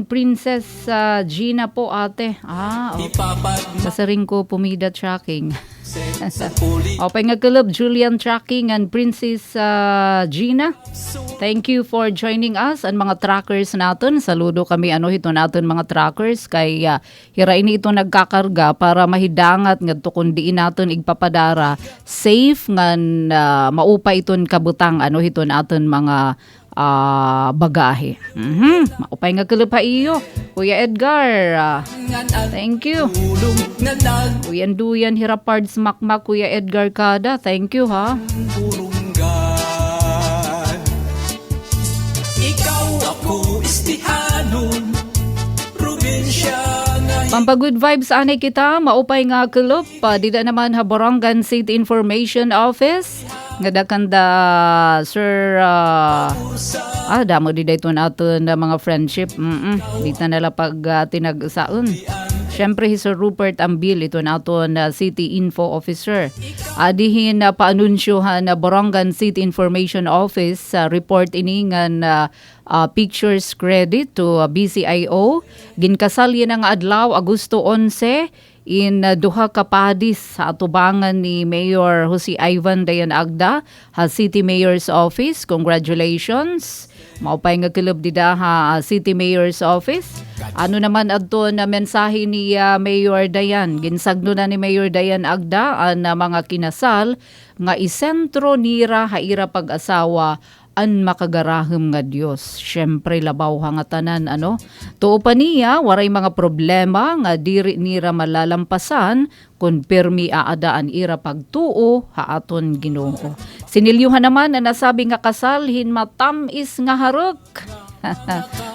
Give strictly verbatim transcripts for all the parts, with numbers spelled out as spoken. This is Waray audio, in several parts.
Princess, ah, Gina po, ate. Ah, okay. Nasiring ko Pumida Trucking. Maupay nga kulop, Julian Trucking and Princess, ah, Gina. Thank you for joining us. An mga truckers naton, saludo kami, ano, hiton aton mga truckers kay, ah, hira ini iton nagkakarga para mahidangat ngadto kon diin naton igpapadara safe ngan, ah, maupay iton kabutang, ano, hiton aton mga, ah, bagahe. Mhm. Maupay nga kulop ha iyo, Kuya Edgar. Ah, thank you. Kuya Duyan, hira Pards Makmak, Kuya Edgar Kada. Thank you, ha. Pampa-good vibes anay kita, maupay nga kulop. Pa, dida naman ha Borongan City Information Office. Ngada kanda, Sir, ah, ah, damo dida iton aton nga mga friendship. Mm-mm. Dita na la pag, ah, tinag-usaon. Siyempre, hi Sir Rupert Ambil, iton aton, ah, City Info Officer. Adi hin, ah, paanunsyo han, ah, Borongan City Information Office, ah, report ini ngan, ah, ah, pictures credit to, ah, B C I O. Ginkasal yana nga adlaw, Agosto onse, in, ah, duha ka padis ha atubangan ni Mayor Jose Ivan Dayan Agda ha City Mayor's Office. Congratulations. Maupay nga kulop dida ha, ah, City Mayor's Office. Ano naman adto nga mensahe ni, ah, Mayor Dayan? Ginsagdo na ni Mayor Dayan Agda an, ah, mga kinasal nga isentro nira ha ira pag-asawa an makagarahum nga Dios. Siyempre, labaw ha ngatanan, ano? Tuo pa niya, waray mga problema nga diri nira malalampasan kon pirmi aada an ira pagtuo ha aton Ginoo. Sinilyohan naman an nasabi nga kasal hin matam-is nga harok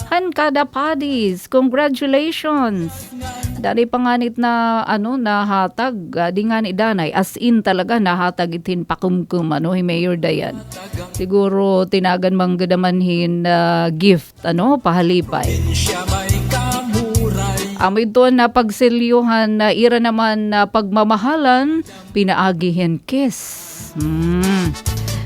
han kada padis. Congratulations! Danay pa ngani it na, ano, nahatag, ah, di ngani danay, as in talaga nahatag it hin pakumkum, ano, hi Mayor Dayan. Siguro tinagan man gud naman hin, ah, gift, ano, pahalipay. Amo ito na pagsilyohan na ira naman na pagmamahalan, pinaagi hin kiss. Hmm.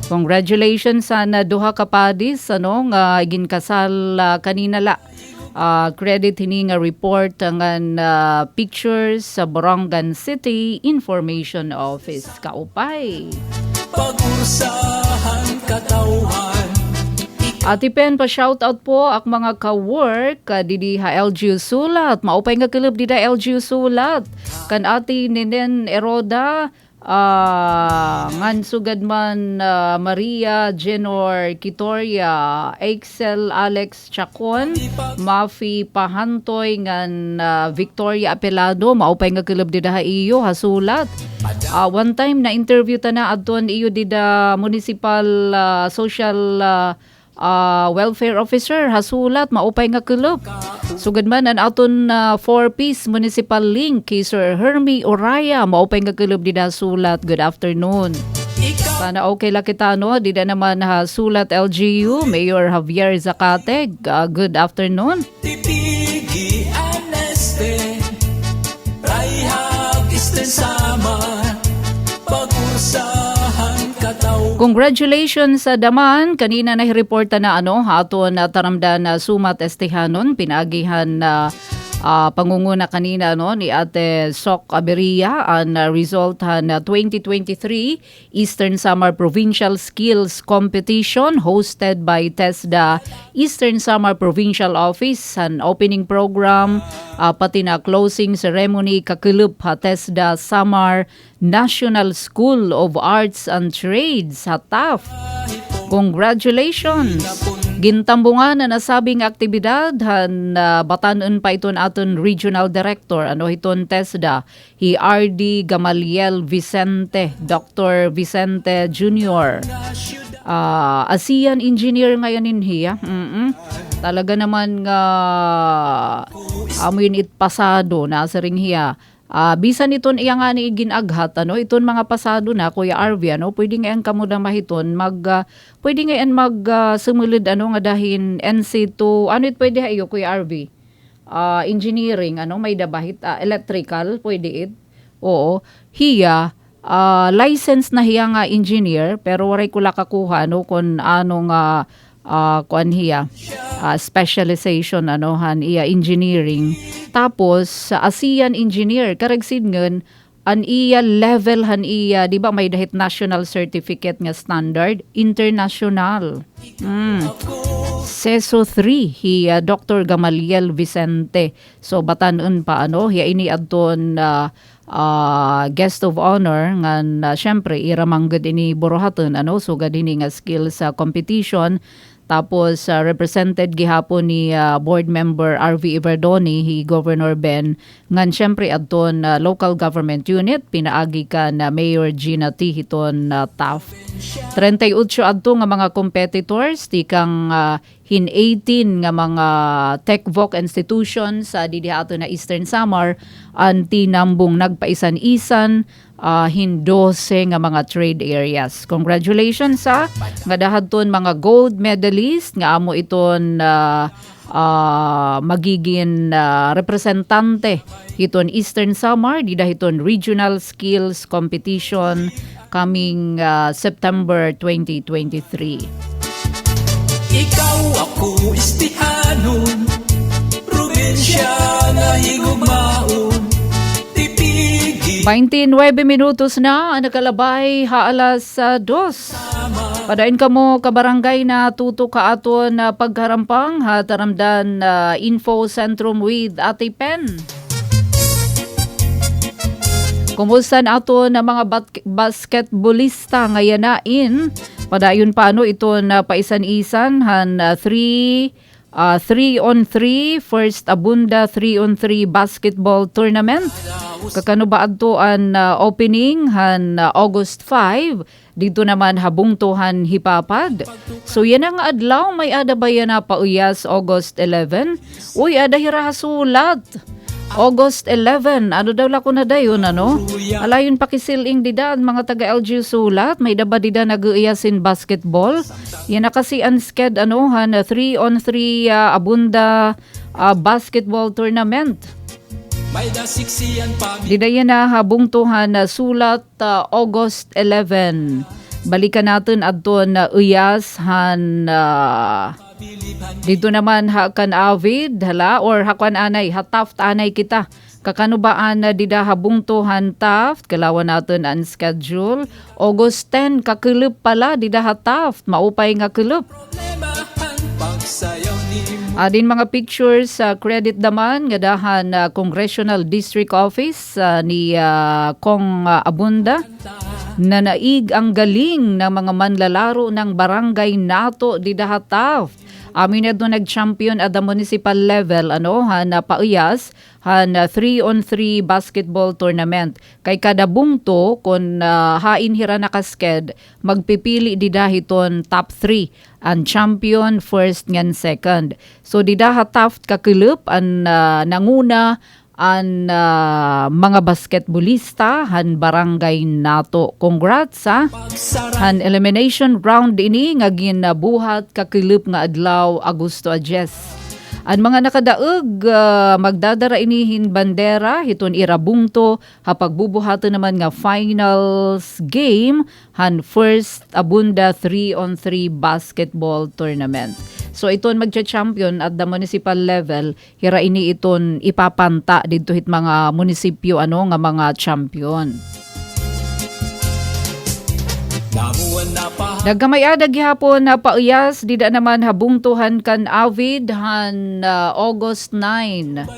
Congratulations sa na duha ka padis, ano, nga ginkasal, ah, kanina la. Ah, credit hini nga report ngan, ah, pictures sa Borongan City Information Office. Kaupay. Pag-ursahan katawhan. Ate Pen, pa-shoutout po ak mga ka-work, ah, didi ha L G U Sulat. Maupay nga kulop dida L G U Sulat. Kan Ate Nenen Eroda, ah, ngan sugad man, ah, Maria Jenor Quitoria, Excel Alex Chacon, Mafi Pahantoy, ngan, ah, Victoria Apelado. Maupay nga kulop dida ha iyo ha Sulat. Ah, one time na-interview ta na adton iyo dida municipal, ah, social, ah, ah, welfare officer ha Sulat, maupay nga kulop. Sugad man an aton, ah, four Ps municipal link hi Sir Hermie Oraya, maupay nga kulop dida ha Sulat. Good afternoon. Sana okay la kita, no? Dida naman ha Sulat L G U, Mayor Javier Zacate. Ah, good afternoon. Tipigi an Este, Raihag, Eastern Samar, pag-ursahan kataw. Congratulations sa daman. Kanina nahi-report na, ano, ha aton, ah, taramdan na Sumat Estehanon, pinaagi han, ah, ah, pangunguna kanina, no, ni Ate Sok Aberia, an, ah, result han, ah, twenty twenty-three Eastern Samar Provincial Skills Competition hosted by TESDA Eastern Samar Provincial Office. An opening program, ah, pati na closing ceremony kakulop ha TESDA Samar National School of Arts and Trades ha Taft. Congratulations! Gintambungan an nasabi nga aktibidad han, ah, batan-on pa iton aton regional director, ano, hiton TESDA, hi R D Gamaliel Vicente, Doctor Vicente Junior. Ah, ASEAN engineer ngay-an hiya. Mm-mm. Talaga naman nga amo ini it pasado, nasiring hiya. Ah, bisan iton iya ngani igin-aghat, ano, iton mga pasado na, Kuya R V, ano, pwede ngay-an kamo dama hiton mag, ah, pwede ngay-an mag, ah, sumulod, ano, ngada hin N C two, ano it pwede ha iyo, Kuya R V? Ah, engineering, ano, may-ada ba hit, ah, electrical, pwede it. Oo. Hiya, ah, license na hiya nga engineer, pero waray ko la kakuha, ano, kon ano nga, ah, kuan hiya, ah, specialization, ano, han iya engineering. Tapos, sa ASEAN engineer, karuyag sidngon, an iya level han iya, di ba, may-ada hit national certificate nga standard, international. Mm. CESO three, hi, ah, Doktor Gamaliel Vicente. So, batan-on pa, ano, hiya ini adton, ah, ah, guest of honor ngan, ah, syempre, ira man gud ini buruhaton, ano, sugad hini nga skills, ah, competition. Tapos, ah, represented gihapon ni, ah, Board Member R V Evardone, hi Governor Ben, ngan syempre adton, ah, local government unit, pinaagi kan, ah, Mayor Gina T hiton, ah, Taft. Treinta y ocho adto nga mga competitors, tikang, ah, hin eighteen nga mga tech-voc institutions, ah, didi ha aton nga Eastern Samar, an tinambong nagpaisan-isan, ah, hin dose nga mga trade areas. Congratulations, ah, ngada hadton mga gold medalist nga amo iton, ah, ah, magigin, ah, representante hiton Eastern Samar, dida hiton Regional Skills Competition coming, ah, September twenty twenty-three. Ikaw ako istihanon, probinsya nga higugmaon, tipigi. Baynte nuwebe minutos na an nakalabay ha alas, ah, dos. Padayon kamo, kabarangay, natutok ha aton, ah, pagharampang ha Taramdan, ah, Info Centrum with Ate Pen. Kumusta an aton nga mga bat-, basketballista nga yanain? Padayon pa, ano, iton paisan-isan han, ah, three, ah, three on three, First Abunda three on three basketball tournament. Kakano ba adto an, ah, opening han, ah, August five? Didto naman ha bungto han Hipapad. So, yana nga adlaw, may-ada ba yana pauyas August eleven? Uy, ada hira ha sulat. August eleven, ano daw la ko na dayon, ano? Alayon pakisil-ing dida an mga taga-L G U sulat, may-ada ba dida nag-uuyas hin basketball? Yana kasi an sked, ano, han three on three, ah, Abunda, ah, basketball tournament. Dida yana ha bungto han, ah, sulat, ah, August eleven. Balikan naton adton, ah, uyas han, ah, didto naman ha Can-avid, hala, or ha kuan anay, ha Taft anay kita. Kakano ba an, ah, dida ha bungto han Taft, kalawan naton an schedule. August ten, kakulop pala, dida ha Taft, maupay nga kulop. Adin mga pictures, ah, credit naman ngada han, ah, Congressional District Office, ah, ni, ah, Cong, ah, Abunda. Nanaig ang galing ng mga manlalaro ng barangay nato dida ha Taft. Amo ini adto nag-champion at the municipal level, ano, han, ah, pauyas, han, ah, three on three basketball tournament. Kay kada bungto, kon, ah, hain hira nakasked, magpipili dida hiton top three, an champion, first, ngan second. So, dida ha Taft kakulop, an, ah, nanguna, an, ah, mga basketbolista han barangay nato. Congrats, ha. Han elimination round ini nga ginbuhat kakulop nga adlaw, Agosto a diyes. An mga nakadaog, ah, magdadara ini hin bandera hiton ira bungto ha pagbubuhaton naman nga finals game han First Abunda three on three basketball tournament. So, iton magcha-champion at the municipal level, hira ini iton ipapanta didto hit mga munisipyo, ano, nga mga champion. Nagkamay-ada gihapon nga pauyas dida naman ha bungto han Can-avid han, ah, August nine.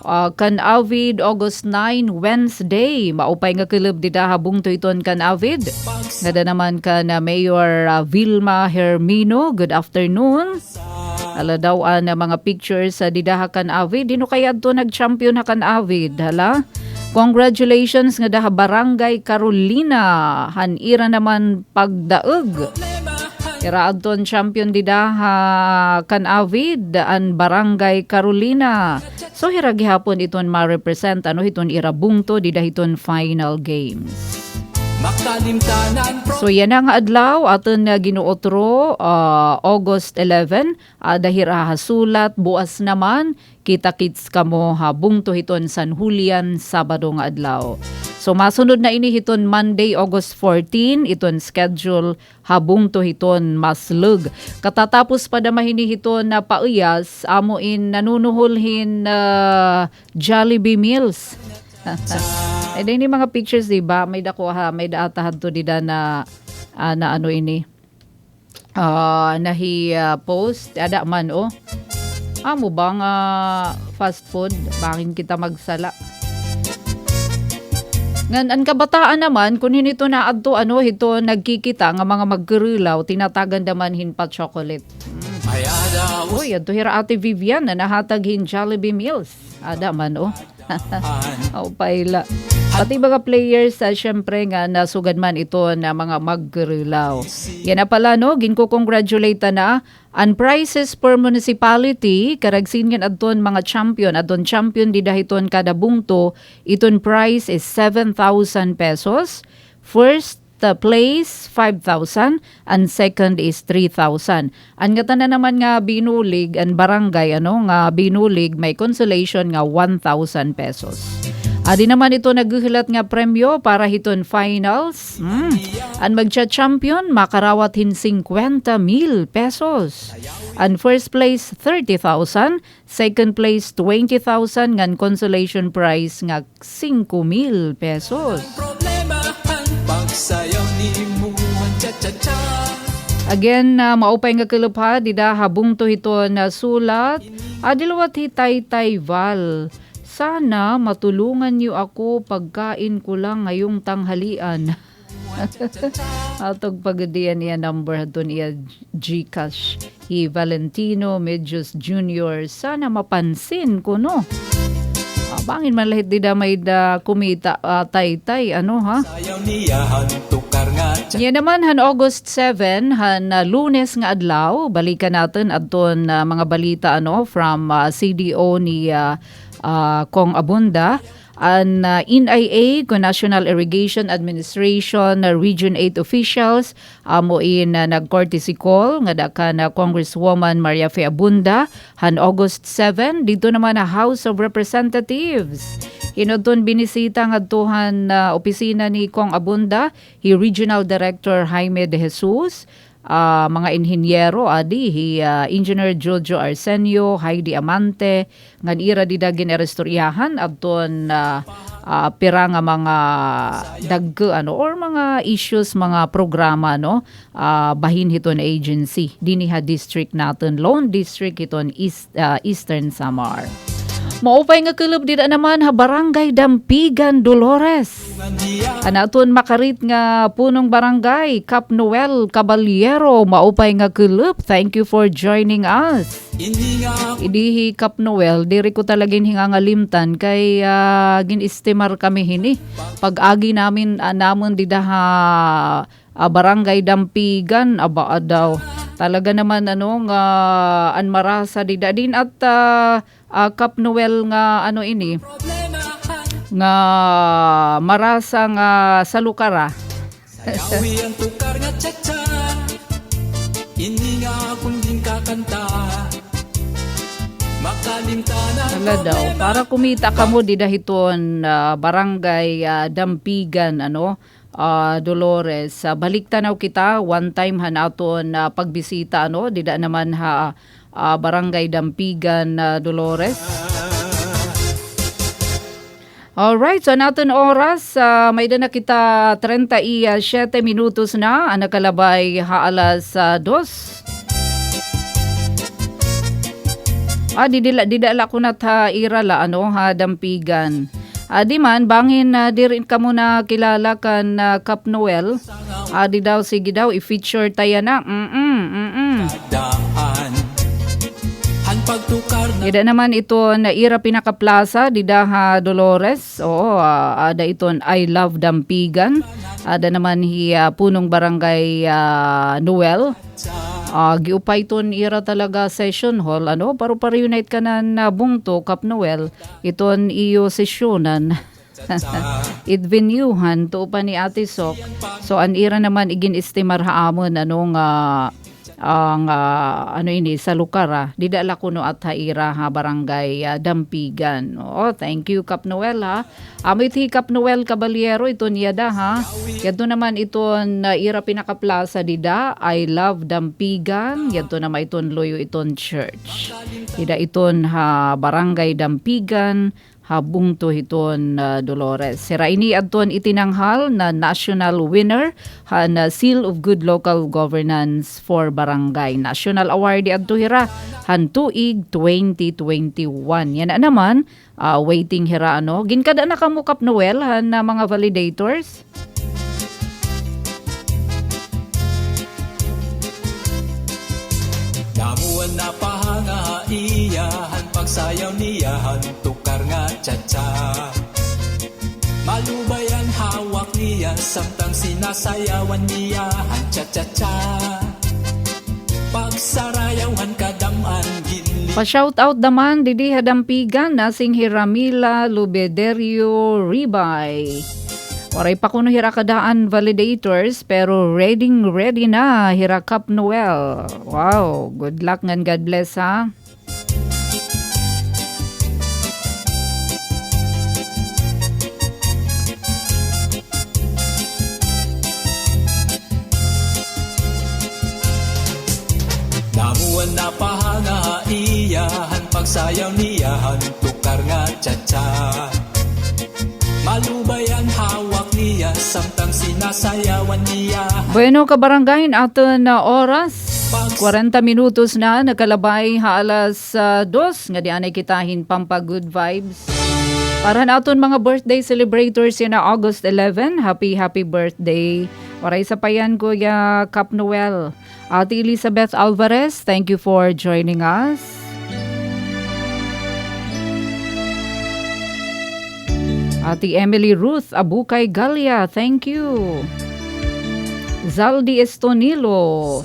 Ah, Can-avid, August nine, Wednesday. Maupay nga kulop dida ha bungto hiton Can-avid. Ngada naman kan, ah, Mayor, ah, Vilma Hermino. Good afternoon. Hala daw an, ah, mga pictures, ah, dida ha Can-avid. Hin-o kay adto nag-champion ha Can-avid? Hala. Congratulations ngada ha Barangay Carolina han ira naman pagdaog. Ira adton champion dida ha Can-avid, an Barangay Carolina. So, hira gihapon iton ma-represent, ano, hiton ira bungto dida hiton final games. So, yana nga adlaw, aton nga ginuutro, ah, August eleven, ada hira ha sulat, buas naman, kita-kits kamo ha bungto hiton San Julian, Sabado nga adlaw. So, masunod na ini hiton Monday, August fourteen, iton schedule ha bungto hiton Maslog. Katatapos pa da man hini hiton Pauyas, amo in nanunuhol hin, ah, Jollibee Meals. Ay, da ini mga pictures, di ba? May da ko ha, may da ata hadto dida na, ah, na ano ini. Ah, nahi, ah, post. Ada man, oh. Amo ba nga fast food? Bangin kita magsala. Ngan, an kabataan naman, kun hin ito na adto, ano, hito nagkikita nga mga magkurulaw, tinatagan da man hin pa-chocolate. Mm. Uy, adto hira Ate Vivian na nahatag hin Jollibee Meals. Ada man, oh. Aw, paila. Pati mga players, ah, syempre nga, nasugad man ito na mga magkurulaw. Yana pala, no? Ginko-congratulate na. An prizes per municipality, karuyag sin ngan adton mga champion. Adton champion dida hiton kada bungto, iton prize is seven thousand pesos. First, uh, place, five thousand, and second is three thousand. An ngatanan naman nga binulig, an barangay, ano, nga binulig, may consolation nga one thousand pesos. Adi naman ito naghuhulat nga premyo para hiton finals. Hmm. An magcha-champion, makarawat hin cincuenta mil pesos. An first place, thirty thousand. Second place, twenty thousand, ngan consolation prize nga singko mil pesos. Again, ah, maupay nga kulop ha, dida ha bungto hiton sulat. Adi liwat hi Taytay Val. Sana matulungan niyo ako, pagkain ko lang ngayong tanghalian. Atog pagadian iya number hadton iya GCash. Hi Valentino Medios Junior, sana mapansin kuno. Ah, bangin man la hit dida may da kumita, ah, Taytay, ano, ha? Niya naman han August seven, han, ah, Lunes nga adlaw, balikan naton adton, ah, mga balita, ano, from, ah, C D O ni, ah, ah, Cong Abunda. An, ah, N I A, kon National Irrigation Administration, ah, Region eight officials, amo in, ah, nag-courtesy call ngada kan, ah, Congresswoman Maria Fe Abunda han August seven, didto naman ha House of Representatives. Hin adton binisita ngadto han, ah, opisina ni Cong Abunda, hi Regional Director Jaime De Jesus, ah, mga inhinyero, adi, hi, ah, Engineer Jojo Arsenio, Heidi Amante, ngan ira dida gin-iristoryahan adton, ah, ah, pira nga mga dagko, ano, or mga issues, mga programa, no, ah, bahin hiton agency dinhi ha district naton, lone district hiton East, ah, Eastern Samar. Maupay nga kulop dida naman ha Barangay Dampigan, Dolores. An aton makarit nga punong barangay, Kap Noel Caballero, maupay nga kulop. Thank you for joining us. Idi hi Kap Noel, diri ko talaga hin hingangalimtan kay, ah, gin-estimar kami hini. Pag-agi namin, ah, namon dida ha, ah, Barangay Dampigan, aba, ah, daw. Talaga naman, ano, nga an marasa dida. Din at, ah, ah, Kap Noel nga ano ini, nga marasa nga salukara. Hala daw, para kumita kamo dida hiton, ah, Barangay, ah, Dampigan, ano, ah, Dolores. Ah, balik tanaw kita one time han aton, ah, pagbisita, ano, dida naman ha, ah, Barangay Dampigan, ah, Dolores. Alright, so an aton oras, ah, may-ada na kita treinta y siete minutos na an nakalabay ha alas, ah, dos. Ah, di, dida, dida la kunat ha ira la, ano, ha Dampigan. Adi man, bangin, ah, diri kamo nakilala kan, ah, Kap Noel. Adi daw, sige daw, i-feature ta yana. Mm-mm, mm-mm. Dida naman iton ira pinakaplaza, dida ha Dolores. Oo, ah, ada iton I Love Dampigan. Ada naman hi, ah, Punong Barangay, ah, Noel. Ah, giupay ton ira talaga session hall, ano, pareho-pareho na it kanan nga bungto, Kap Noel, iton iyo sesyonan. It venue han, tuo pa ni Ate Sok. So, an ira naman igin-estimar ha amon, ano, nga ang, ah, ano ini, sa lukar, ah, dida la kuno at ha ira ha barangay, ah, Dampigan. Oo, thank you, Kap Noel, ha. Amo ito hi Kap Noel Caballero, iton yada, ha. Yadto naman iton, ah, ira pinakaplaza dida, I Love Dampigan. Yadto naman iton luyo iton church. Dida iton ha barangay Dampigan, ha bungto hiton, ah, Dolores. Hira ini adton itinanghal na national winner han, ah, Seal of Good Local Governance for Barangay. National award adto hira han tuig twenty twenty-one. Yana naman, ah, waiting hira, ano. Ginkada na kamo, Kap Noel, han, ah, mga validators? Damo an napahanga ha iya han pagsayaw niya han tukar nga cha-cha. Malubay an hawak niya samtang sinasayawan niya han cha-cha-cha. Pagsarayaw han kadam-an ginli- Pa-shoutout naman didi ha Dampigan, nasing hi Ramila Lubederio Ribay. Waray pa kuno hira kadaan validators, pero ready, ready na hira Kap Noel. Wow, good luck ngan God bless, ha. Damo an napahanga ha iya han pagsayaw niya han tukar nga cha-cha. Malubay an hawak niya samtang sinasayawan niya. Bueno, kabarangay, an aton, ah, oras, kwarenta minutos na nakalabay ha alas, ah, dos, ngadi anay kita hin Pampa Good Vibes. Para han aton mga birthday celebrators yana August eleven, happy, happy birthday. Waray sapayan, Kuya Kap Noel. Ate Elizabeth Alvarez, thank you for joining us. Ate Emily Ruth Abukay Galia, thank you. Zaldi Estonilo,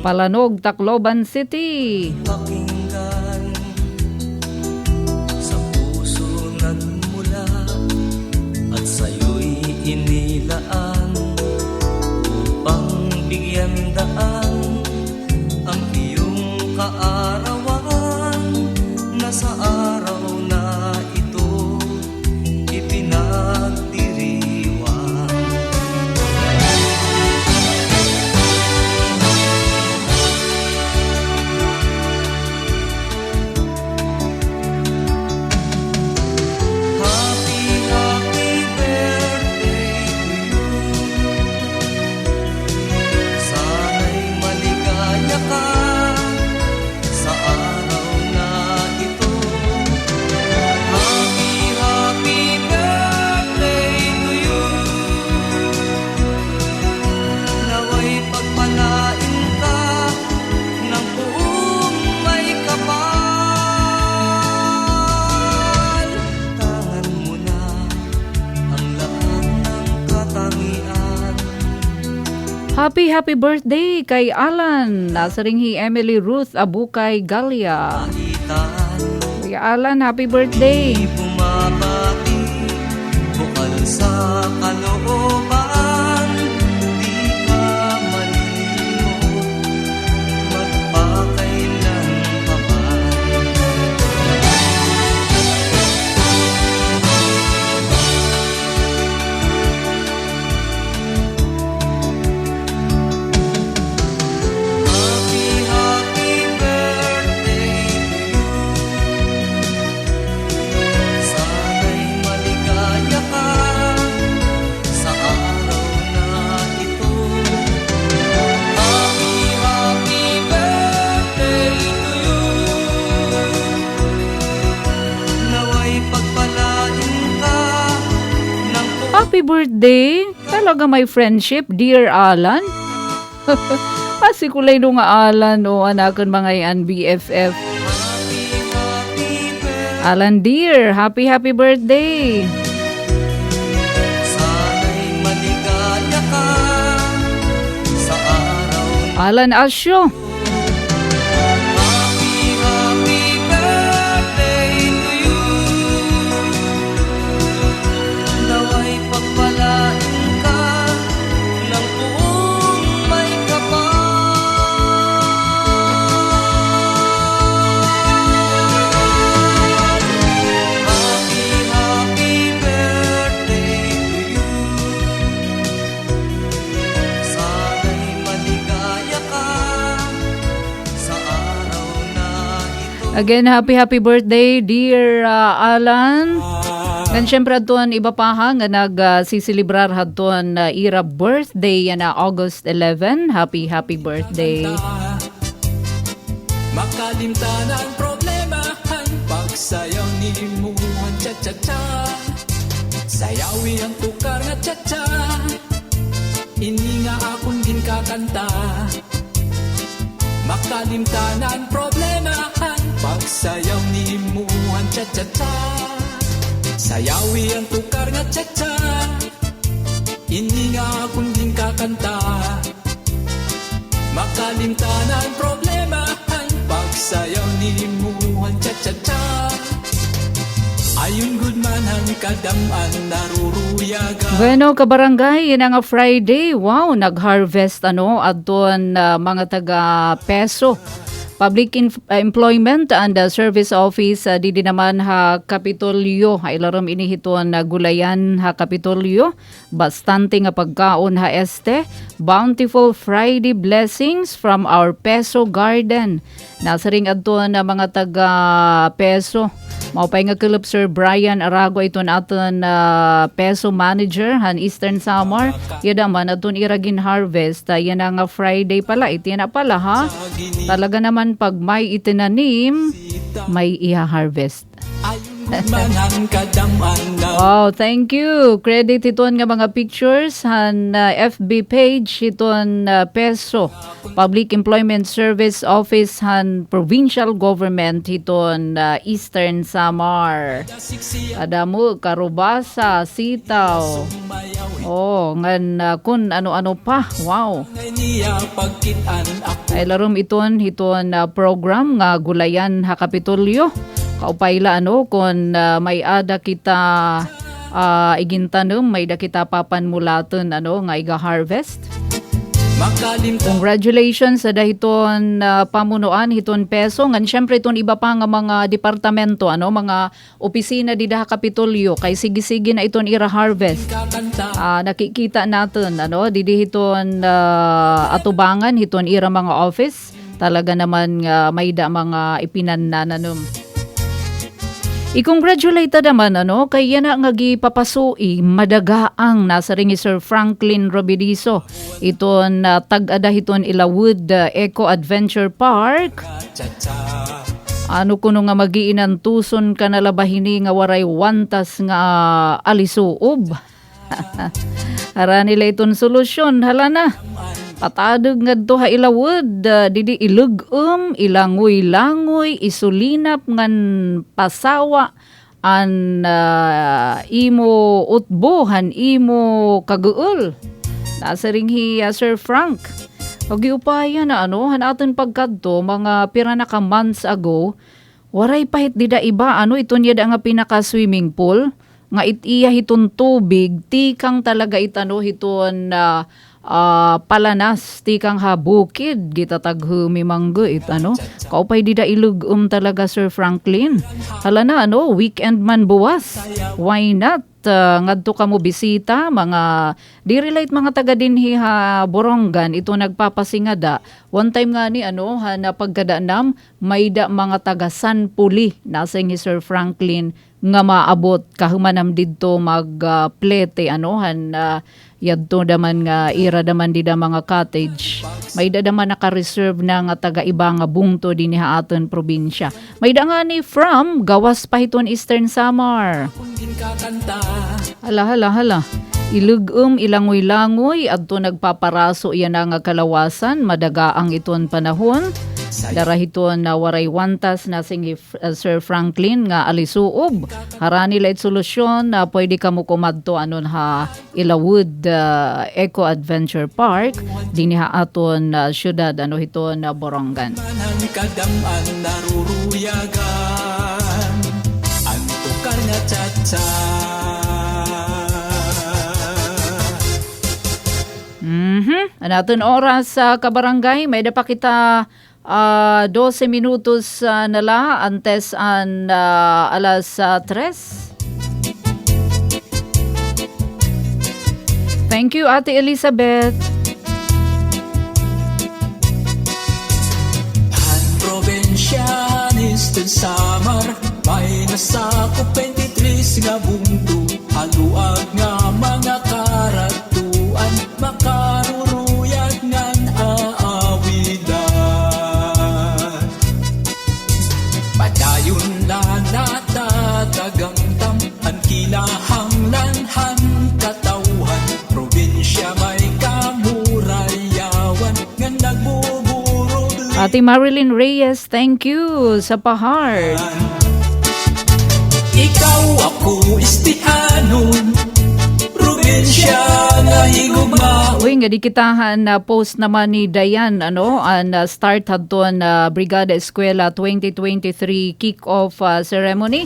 Palanog, Tacloban City. Sa puso nagmula at sa'yo'y inilaan upang bigyan daan ang iyong kaarawan na sa araw na ito ipinagdiriwang. Happy, happy birthday to you. Sana'y maligaya ka sa araw na ito. Happy, happy birthday to you. Nawa'y pagpalain ka ng buong may kapal. Tangan mo na ang lahat ng katangian. Happy, happy birthday kay Alan. Nasiring hi Emily Ruth Abukay Galia. Kuya Alan, happy birthday. Di bumabati, bukal sa kalooban, di ka malilimot, magpakailan pa man. Happy, happy birthday to you. Sana'y maligaya ka sa araw na ito. Happy, happy birthday to you. Nawa'y pagpalain ka ng Happy birthday. Talaga may friendship, dear Alan. Asi ko lay no nga Alan, o, an akon mga iyan, B F F. Alan dear, happy, happy birthday. Alan Asyo. Happy, happy birthday to you. Nawa'y pagpalain ka ng buong may kapal. Again, happy, happy birthday, dear, ah, Alan. Ngan syempre adton iba pa ha nga nag, ah, siselebrar hadton, ah, ira birthday yana August eleven. Happy, happy birthday. Makalimtan an problema han pagsayaw nimo han cha-cha-cha. Sayawi an tukar nga cha-cha. Ini nga akon ginkakanta. Makalimtan an problema han pagsayaw nimo han cha-cha-cha. Sayawi an tukar nga cha-cha. Ini nga akon ginkakanta. Makalimtan an problema han pagsayaw nimo han cha-cha-cha. Ayon gud man han kadam-an naruruyagan. Bueno, kabarangay, yana nga Friday, wow, nag-harvest, ano, adton, ah, mga taga PESO, Public Inf-, ah, Employment and, ah, Service Office, ah, didi naman ha Kapitolyo. Ha ilarom ini hiton, ah, gulayan ha Kapitolyo. Bastante nga pagkaon ha este. Bountiful Friday blessings from our PESO Garden. Nasiring adton mga taga PESO. Maupay nga kulop, Sir Brian Arago, iton aton, ah, PESO manager han Eastern Samar. Yada man adton ira gin-harvest, ah, yana nga Friday pala. Iti na pala, ha? Talaga naman, pag may itinanim, may iha-harvest. Wow, thank you. Credit hiton nga mga pictures han, ah, F B page hiton, ah, PESO, Public Employment Service Office han provincial government hiton, ah, Eastern Samar. Adamo, karubasa, sitaw. Oh, ngan, ah, kun ano-ano pa. Wow. Ay, larom iton hiton, ah, program nga gulayan ha Kapitolyo. Kaupay la, ano, kun, ah, may-ada kita, ah, igintanom, may-ada kita papanmulaton, ano, nga iga-harvest. Congratulations ha ada hiton, ah, pamunuan hiton PESO, ngan syempre iton iba pa nga mga departamento, ano, mga opisina dida ha Kapitolyo, kay sige-sige na iton ira harvest. Ah, nakikita naton, ano, didi hiton, ah, atubangan hiton ira mga office. Talaga naman nga may-ada mga ipinannananom. I-congratulate ta naman, ano, kay yana nga gipapasoi, madagaang nasiring hi Sir Franklin Robidiso. Iton, ah, tag-ada hiton Ilawod, ah, Eco Adventure Park. Ano kuno nga magiinantuson ka na la ba hini nga waray wantas nga alisuob? Harani la iton solusyon, hala na. Patadog ngadto ha Ilawod, ah, didi ilug-om, ilangoy-langoy, isulinap ngan pasawa an, ah, imo utbo han imo kaguol. Nasiring hi, ah, Sir Frank. Pag-iupaya na, ano, han aton pagkadto, mga pira na ka months ago, waray pa hit dida iba, ano, iton yada nga pinaka-swimming pool, nga it iya hiton tubig, tikang talaga it, ano, hiton, ah, ah, palanas, tikang ha bukid, gitataghumi man gud it, ano. Kaupay dida ilug-om talaga, Sir Franklin. Hala na, ano, weekend man buwas. Why not? Ah, ngadto kamo bisita, mga, diri la it mga taga dinhi ha Borongan, ito nagpapasingada. One time ngani, ano, ha, napagkada nam, may-ada mga taga San Poli, nasiring hi Sir Franklin, nga maabot kahuman nam didto mag, ah, plete, ano, han, ah, yadto daman nga ira daman dida mga cottage. May-ada daman naka-reserve na nga taga iba nga bungto dinhi ha aton probinsya. May-ada ngani from gawas pa hiton Eastern Samar. Hala, hala, hala. Ilug-om, ilangoy-langoy, adto nagpaparaso yana nga kalawasan, madagaang iton panahon. Dara hiton nga waray wantas, nasiring hi, uh, Sir Franklin nga alisuob. Harani la it solusyon, nga pwede kamo kumadto, ano, ha Ilawod, ah, Eco Adventure Park, dinhi ha aton, ah, syudad, ano, hiton, ah, Borongan. Mhm. An aton oras, ah, kabarangay, may-ada pa kita Ah, dose minutos, ah, na la antes an, ah, alas, ah, tres. Thank you, Ate Elizabeth. An probinsya ni Eastern Samar, may nasakop twenty-three nga bungto, haluag nga mga karatuan, makaruruyag ngan aawidan. Padayon la natatagamtam an kinahanglan han katawhan, probinsya may kamurayawan, ngan nagbuburubli. Ate Marilyn Reyes, thank you sa pahar. Ikaw ako istihanon, probinsya nga higugma. Uy, nga di kita han na-post naman ni Dayan, ano, an, ah, start hadton, ah, Brigada Eskwela twenty twenty-three kick-off, ah, ceremony.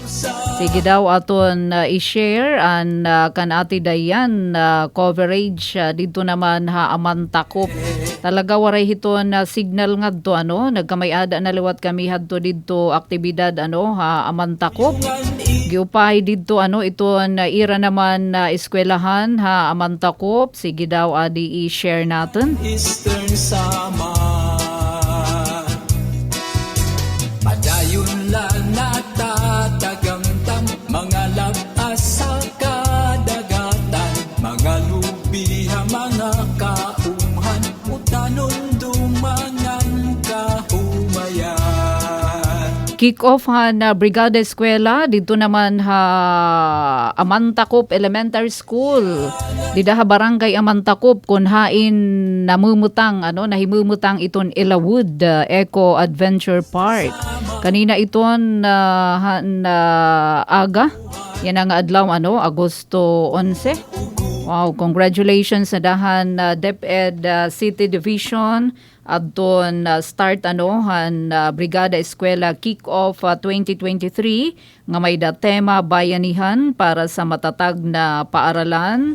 Sige daw aton, ah, i-share an, ah, kan Ate Dayan, ah, coverage, ah, didto naman ha Amantakop. Talaga waray hiton, ah, signal ngadto, ano, nagkamay-ada na liwat kami hadto didto aktibidad, ano, ha Amantakop. Giupahi didto, ano, iton, ah, ira naman, ah, eskwelahan ha Amantakop. Sige daw, adi i-share naton. Eastern Samar. Padayon la natatagamtam, mga lab-as sa kadagatan, mga lubiha, mga kaumhan, utanon dumangan kahumayan. Kick-off han, ah, Brigada Eskwela didto naman ha Amantakop Elementary School. Dida ha Barangay Amantakop kun hain namumutang, ano, nahimumutang iton Ilawood, ah, Eco Adventure Park. Kanina iton, ah, han, ah, aga. Yana nga adlaw, ano, Agosto onse. Wow, congratulations ha dahan, ah, DepEd, ah, City Division. Adton, ah, start, ano, han, ah, Brigada Eskwela Kick-Off, ah, twenty twenty-three, nga may da tema Bayanihan para sa Matatag na Paaralan.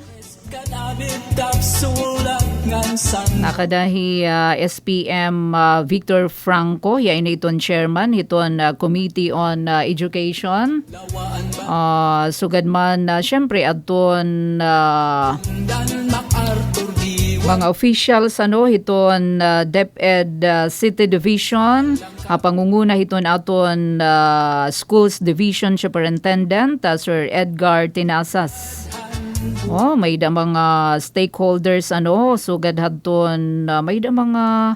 Nakada hi, ah, S P M, ah, Victor Franco, hiya ini iton chairman hiton, ah, Committee on, ah, Education. Ah, sugad man, ah, syempre, adton, ah, mga officials, ano, hiton, ah, DepEd, ah, City Division, ha pangunguna hiton aton, ah, Schools Division Superintendent, ah, Sir Edgar Tinasas. Oh, may da mga stakeholders, ano, sugad hadton, ah, may da mga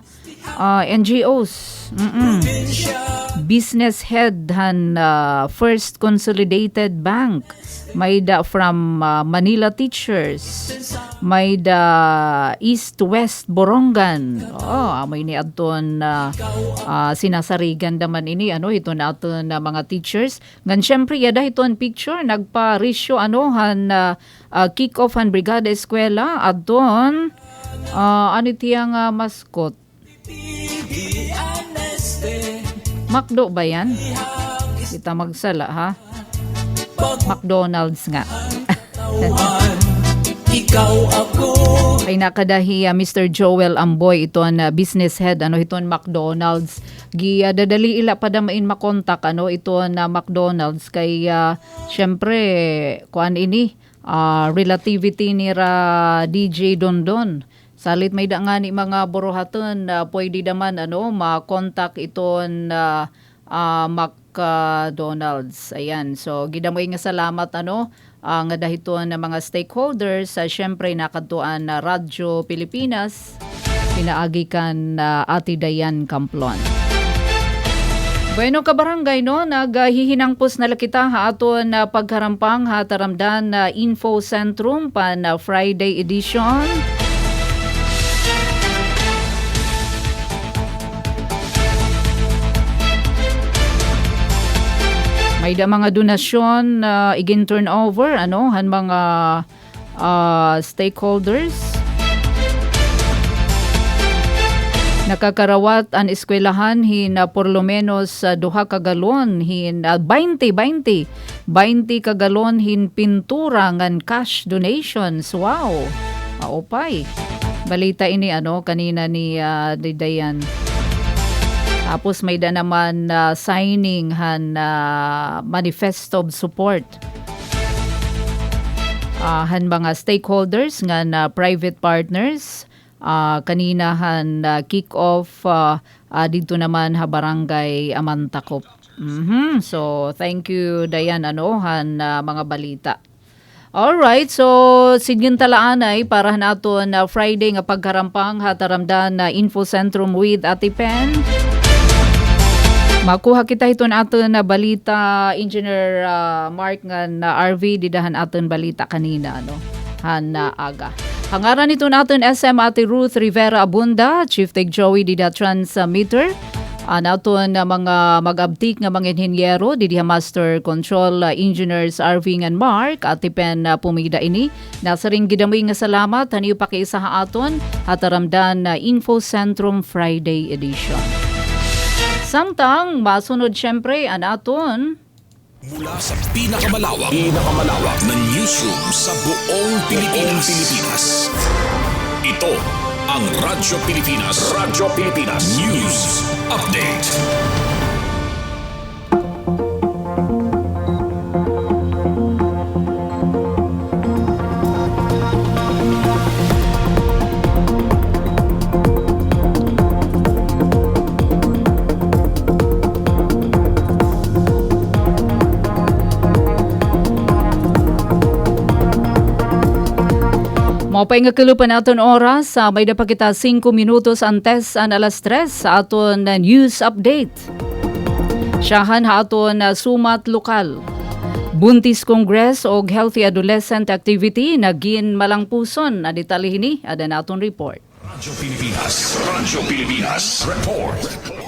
ah, N G Os. Mm-mm. Business head han, ah, First Consolidated Bank. May da from, ah, Manila Teachers. May da East West Borongan. Oh, amo ini adton, ah, ah, sinasarigan da man ini, ano, hiton aton, ah, mga teachers. Ngan syempre, yada hiton picture, nagpa-ratio, ano, han, ah, ah, kick-off han Brigada Eskwela, adton, ah, ano tiya nga mascot? McDo ba yan? Kita magsala, ha? McDonald's nga. Ay, nakada hi, ah, Mister Joel Amboy, iton, ah, business head, ano, hiton McDonald's. Gi, ah, dadali ila pa da main makontak, ano, iton, ah, McDonald's. Kay, ah, syempre, kuan ini, ah, relativity nira D J Dondon. Salit may da ngani mga buruhaton, ah, pwede da man, ano, ma-contact iton, ah, ah, McDonald's. Ayan. So, gidamay nga salamat, ano, ah, ngada hiton mga stakeholders. Ah, syempre, nakadtuan na Radyo Pilipinas. Pinaagi kan, ah, Ate Dayan Camplon. Bueno, kabarangay, no, naghihinangpos na la kita ha aton, ah, pagharampang ha Taramdan, ah, Info Centrum pan, ah, Friday edition. May da mga donasyon na igin-turnover, ano, han mga ah, stakeholders. Nakakarawat an eskwelahan hin, ah, por lo menos, ah, duha ka galon hin, ah, baynte, baynte, baynte ka galon hin pintura ngan cash donations. Wow! Maupay. Balita ini, ano, kanina ni, ah, ni Dayan. Tapos may da naman, ah, signing han, ah, manifesto of support. Ah, han mga stakeholders ngan private partners, ah, kanina han, ah, kick-off, ah, ah, didto naman ha Barangay Amantakop. Mhm. So, thank you, Dayan, ano, han, ah, mga balita. Alright, so, sidngon ta la anay para han aton, ah, Friday nga pagkarampang ha Taramdan na Info Centrum with Ate Pen. Makuha kita hiton aton na balita, Engineer, ah, Mark, ngan, ah, R V, dida han aton balita kanina, ano, han, ah, aga. Ha ngaran hiton aton S M Ate Ruth Rivera Abunda, Chief Tech Joey dida transmitter, an aton, ah, mga mag-abtik nga mga inhinyero, didi ha Master Control, ah, Engineers Arving and Mark, Ate Pen, ah, Pumida ini. Nasiring gid kami nga salamat han iyo pakiisa ha aton ha Taramdan na Info Centrum Friday Edition. Samtang masunod, syempre, an aton Mula sa pinakamalawak, pinakamalawak na newsroom sa buong Pilipinas. Ito ang Radyo Pilipinas, Radyo Pilipinas News Update. Maupay nga kulop an aton oras, ah, may-ada pa kita singko minutos antes an alas tres sa aton, ah, news update. Syahan ha aton, ah, sumat lokal. Buntis Congress og Healthy Adolescent Activity nagin malangpuson. An detalye hini, ada an aton report. Radyo Pilipinas, Radyo Pilipinas, report.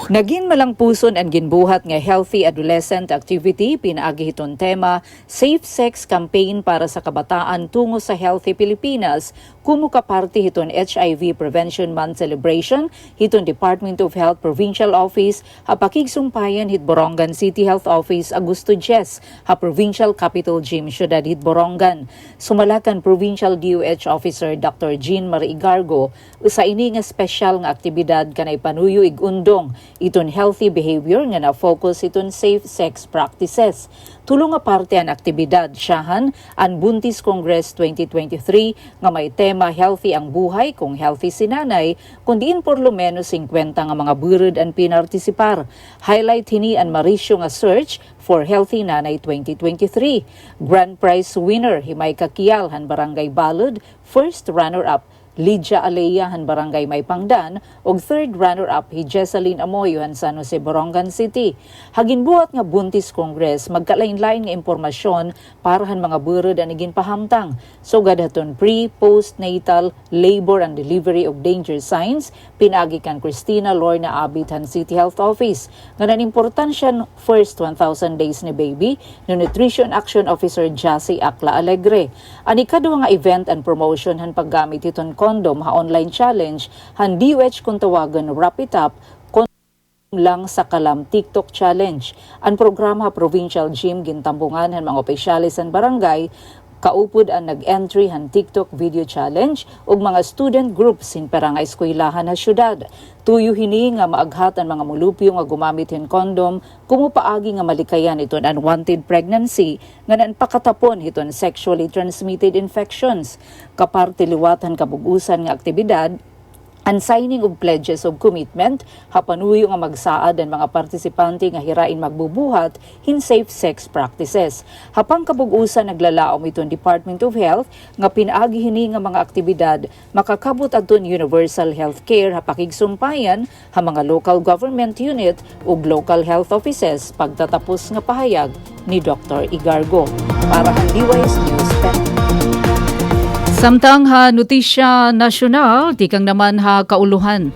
Nagin malangpuson an ginbuhat nga Healthy Adolescent Activity pinaagi hiton tema Safe Sex Campaign para sa Kabataan tungo sa Healthy Pilipinas, komo ka parte hiton H I V Prevention Month celebration hiton Department of Health Provincial Office ha pakigsumpayan hit Borongan City Health Office, Agosto dyes, ha Provincial Capitol Gym, Syudad hit Borongan. Sumala kan Provincial D O H Officer Doctor Jean Marie Igargo, usa ini nga espesyal nga aktibidad kanay panuyo ig-undong iton healthy behavior nga na-focus hiton safe sex practices. Tulo nga parte an aktibidad, syahan an Buntis Congress twenty twenty-three nga may tema Healthy ang Buhay kung Healthy si Nanay, kun diin por lo menos singkwenta nga mga burod an pinartisipar. Highlight hini an marisyo nga search for Healthy Nanay twenty twenty-three. Grand prize winner hi May Kakial han Barangay Balud, first runner-up Lydia Alea han Barangay Maypangdan, ug third runner-up hi Jessalyn Amoyo han San Jose, Borongan City. Ha ginbuhat nga Buntis Congress, magkalain-lain nga impormasyon para han mga burod an iginpahamtang, sugad haton pre, postnatal, labor and delivery ug danger signs, pinaagi kan Christina Lorna Abit han City Health Office. Ngan an importansya han first one thousand days ni baby, ni Nutrition Action Officer Jassy Akla Alegre. An ikaduha nga event an promotion han paggamit hiton condom ha online challenge han D O H kun tawagon Wrap It Up, Condom Lang sa Kalam TikTok Challenge. An programa ha Provincial Gym gintambungan han mga opisyales han barangay, kaupod an nag-entry han TikTok video challenge, ug mga student groups hin pira nga eskwelahan ha syudad. Tuyo hini nga maaghat an mga mulupyo nga gumamit hin condom komo paagi nga malikayan iton unwanted pregnancy ngan an pakatapon hiton sexually transmitted infections. Kaparte liwat han kabug-osan nga aktibidad, an signing of pledges of commitment ha panuyo nga magsaad an mga partisipante nga hirain magbubuhat hin safe sex practices. Ha pangkabug-osan, naglalaom iton Department of Health nga pinaagi hini nga mga aktibidad makakab-ot adton universal health care ha pakigsumpayan ha mga local government unit ug local health offices, pagtatapos nga pahayag ni Doktor Igargo. Para han D Y S News, Samtang ha notisya nasyonal, tikang naman ha kaulohan.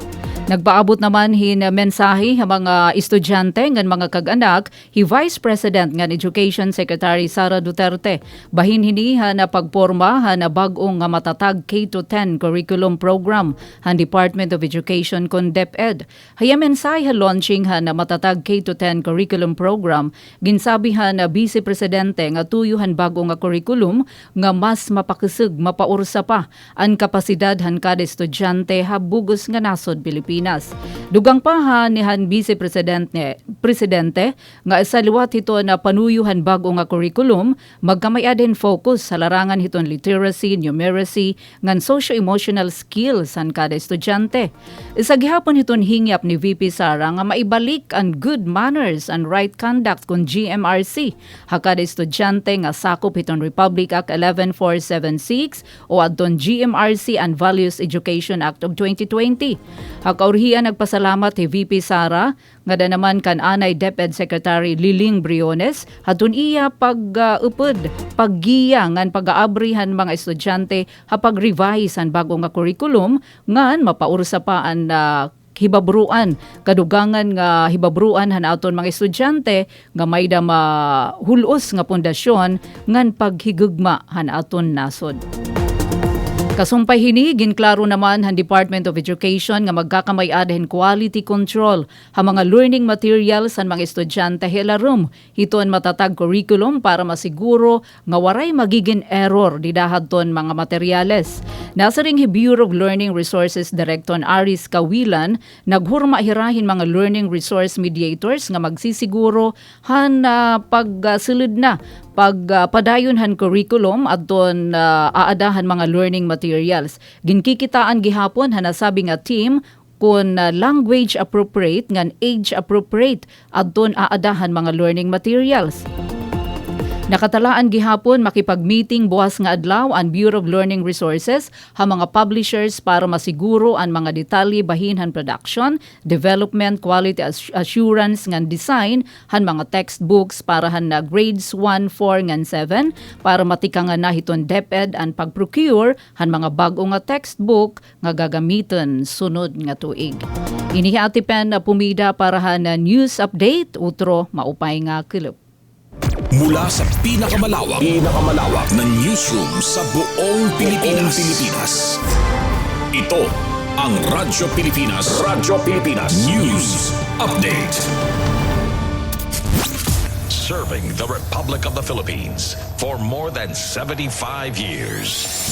Nagpaabot naman hin mensahe ha mga estudyante ngan mga kag-anak hi Vice President ngan Education Secretary Sara Duterte. Bahin hini han pagporma han bag-o nga matatag K to ten curriculum program han Department of Education kun DepEd. Ha iya mensahe ha launching han matatag K to ten curriculum program, ginsabi han Vice Presidente nga tuyo han bag-o nga curriculum nga mas mapakusog, mapaursa pa an kapasidad han kada estudyante ha bug-os nga nasod Pilipinas. Pilipinas. Dugang pa han ni han Vice Presidente, Presidente nga sa liwat hiton panuyo han bag-o nga curriculum, magkamay-ada hin focus ha larangan hiton literacy, numeracy, ngan socio-emotional skills han kada estudyante. Isa gihapon hiton hingyap ni V P Sara nga maibalik an good manners and right conduct kon G M R C ha kada estudyante nga sakop hiton Republic Act eleven four seven six o adton G M R C and Values Education Act of twenty twenty. Ha kaurhian, nagpasalamat hi V P Sara ngada naman kan anay DepEd Secretary Liling Briones hadton iya pag-upod, paggiya ngan pag-aabri han mga estudyante ha pag-revise han bag-o nga curriculum ngan mapaursa pa an, ah, hibabruan, kadugangan nga hibabruan han aton mga estudyante nga may-ada mahul-os nga pundasyon ngan paghigugma han aton nasod. Kasumpay hini, ginklaro naman han Department of Education nga magkakamay-ada hin quality control ha mga learning materials han mga estudyante ha ilarom hiton matatag curriculum para masiguro nga waray magigin error dida hadton mga materyales. Nasiring hi Bureau of Learning Resources Director Aris Kawilan, naghurma hira hin mga learning resource mediators nga magsisiguro han, ah, pagsulod na, pag, ah, padayon han curriculum adton, ah, aada han mga learning materials. Ginkikitaan gihapon han nasabi nga team kon, ah, language appropriate ngan age appropriate adton aada han mga learning materials. Nakatalaan gihapon makipag-meeting buwas nga adlaw an Bureau of Learning Resources ha mga publishers para masiguro an mga detalye bahin han production, development, quality ass-, assurance ngan design han mga textbooks para han, ah, grades one, four ngan seven para matikangan na hiton DepEd an pag-procure han mga bag-o nga textbook nga gagamiton sunod nga tuig. Ini hi Ate Pen Pumida para han news update, utro maupay nga kulop. Mula sa pinakamalawak, pinakamalawak na newsroom sa buong Pilipinas. Pilipinas. Ito ang Radyo Pilipinas, Radyo Pilipinas News Update. Serving the Republic of the Philippines for more than seventy-five years.